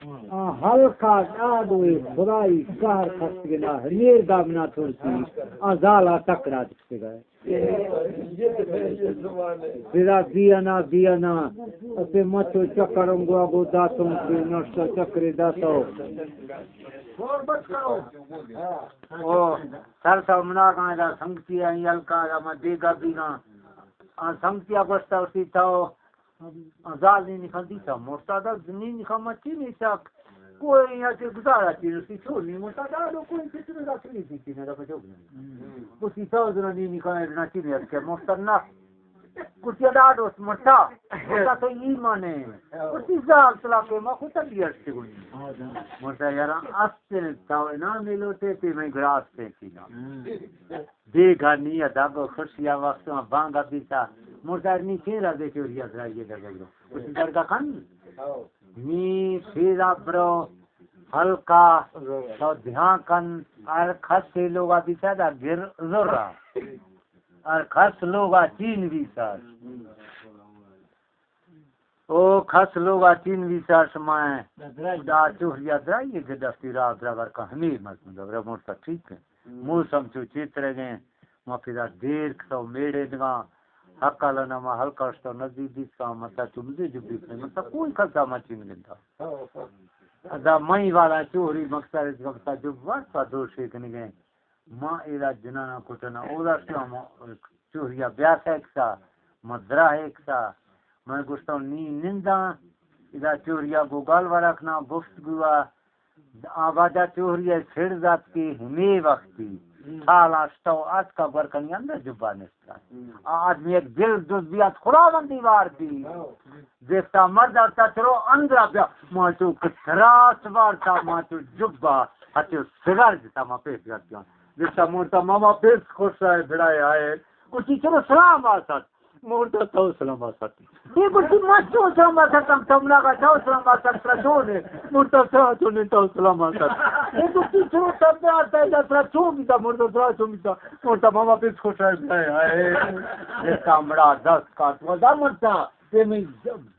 آ ہلکا ڈاڈوئے خدائی قہر کھتگنا، ہمیر دامنا ترسی، آ زالا تکڑا دکتگا۔ سرا دینا، دینا، اسے مچو چکر انگوا گو داتوں، نشتا چکرے داتو۔ او، سر تو منا گاں دا سنگتی آئی ہلکا دا ما دیگا بیگاں۔ آ سنگتی آ گوشتا اسی تو زال نی نکاں دیتا، مرتا دا نی نکاں ما چی نیتا، کوئی یا کہ گزارا چی نسی، چو نی مرتا دا دو کوئی چی نی دا چی نی چی نی دا پچو نی۔ اسی تو زنا نی نکاں نا چی نی کہ مرتا نا۔ کتی دا دوست مرتا، مرتا تو ای مانے۔ کتی زال تلا کہ ما خود تبیت سے گونی۔ مرتا یارا است تو انعام لوٹے تے میں گراس تے چینا۔ بیگا نی ادا گو خوشیا وقت ما بانگا بیتا۔ مردار نی چیرا دے چوریا درائیے دگا گو۔ کچھ درگا کن؟ نی چیرا برو ہلکا تو دھیان کن، ہر کس لوگا بیتا دا گر زورا۔ ہر کس لوگا چین بیتا۔ او کس لوگا چین ویسا شما دا چوہریا درائیے کہ دستی راہ درا ورکا ہمیں مردم دا برا مرتا ٹھیک ہے۔ موسم چو چیترے گئے، ما پھرا دیر کتو میڑے دگا، حق اللہ نما ہلکا شتو نزدیک دیسا، متا چمزے جو بیسنے، متا کوئی کسا ما چین گندا۔ ادا مئی والا چوہری مکسر اس وقتا جو ورتا دو شیکنگے۔ ما ایرا جنانا کٹنا، اودا شما چوہریا بیا سیکسا، ما درا ہیکسا، من گوشتو نی ننداں، ادا چوہریا گو گال ورکنا، گفتگوا، آبادا چوہریا چھڑ زات کہ ہمے وقتی، سال اشتو اتکا گورکنی اندر جبا نشتا۔ آ آدمی یک دل دز بیات خداوندی وار دی۔ زیتا مرد ارتا چرو اندرا بیا، ما چو کہ تراس وارتا، ما چو جبا، ہچو سگار جتا ما پیش گرتیان۔ زیتا مورتا ماما پیش خوش آئے بڑائے آئے۔ کچی چرو سلام آسات۔ مورتا تو سلام آسات۔ یہ کچی ما چو سلام آسات، ہم تمنا کا تو سلام آسات، ترا چون ہے۔ مورتا سرا چون ہے، تو سلام آسات۔ یہ کچی چرو تب آتا ہے، ترا چون بیتا، مورتا سرا چون بیتا۔ مورتا ماما پیش خوش آئے بڑائے آئے۔ زیتا مڑا دست کاٹ، وزا مرتا۔ تے میں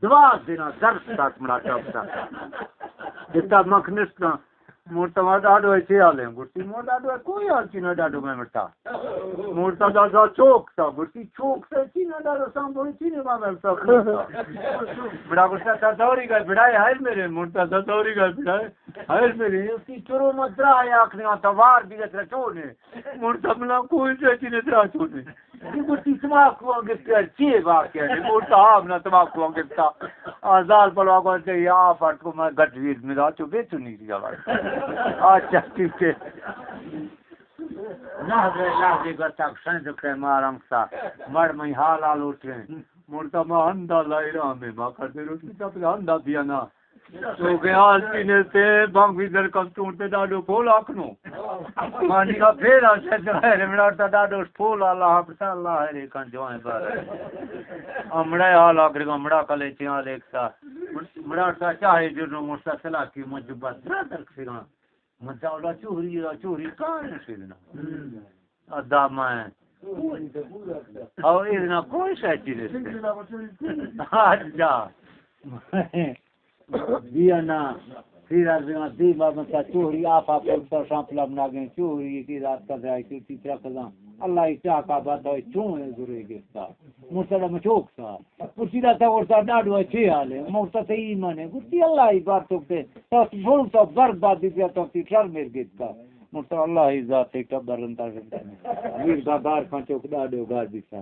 دوا دینا درد تک مڑا چاپتا۔ جتا مکھ نشتا، مورتا ما ڈاڈو ہے چی حال ہے؟ گوشتی مور ڈاڈو ہے کوئی حال چی نہ ڈاڈو میں مرتا۔ مورتا دادا چوک تا، گوشتی چوک سے چی نہ ڈاڈو سام بولی چی نے ما مرتا۔ بڑا گوشتا تا دوری گئے بڑائے ہائر میرے، مورتا تا دوری گئے بڑائے ہائر میرے۔ اس کی چرو مدرا ہے آخری آتا وار بھی گئے چونے۔ مورتا ملا کوئی سے چی نے ترا چونے۔ گوشتی تماکو گپتا، چی واقعہ ہے؟ گوشتا ہاں، منا تماکو گپتا۔ آ زال پلوا گوشتے، یا آ پٹ کو میں گٹ ویر میرا چو بے چنی دیا بھائی۔ اچھا، ٹھیک ہے۔ لحظے، لحظے گتا، سنج کے مارم سا، مر میں حال آ لوٹے۔ مورتا ما ہندا لائرا میں، ما کر دے روٹی تا پھر ہندا دیا نا۔ تو کہ حال چینے سے بانگ بھی در کم چونتے ڈاڈو پھول آکنو۔ مانی کا پھیرا سے درائے مڑا تا ڈاڈو پھول اللہ حافظ اللہ ہے ریکن جوائیں بار۔ امڑا حال آکر گا مڑا کلے چیاں لیکتا۔ مڑا تا چاہے جو نو مرتا سلا کی مجبت درا در کسیگا۔ مجاولا چوری را چوری کار نشیدنا۔ ادا میں۔ او اذنا کوئی شاید چیز ہے۔ اچھا۔ دیا نا، پھر از دیما دیما بنتا چوہری آفا پلتا شامپلا بنا گئے، چوہری کی رات کا درائے کی تیترا کزاں۔ اللہ ہی چاہ کا بات ہوئے، چون ہے زرے گفتا۔ مرتدہ مچوک سا۔ مرتدہ تا ورتا ڈاڈو ہے، چی حال ہے؟ مرتا تا ایمان ہے۔ گفتی اللہ ہی بات تو تے، تا تو چھوڑ تا برگ بات دی پیا تو تی شر میر گفتا۔ مرتا اللہ ہی ذات ہے، کبر رنتا شکتا۔ ویر کا بار کھان چوک ڈاڈو گار دیتا۔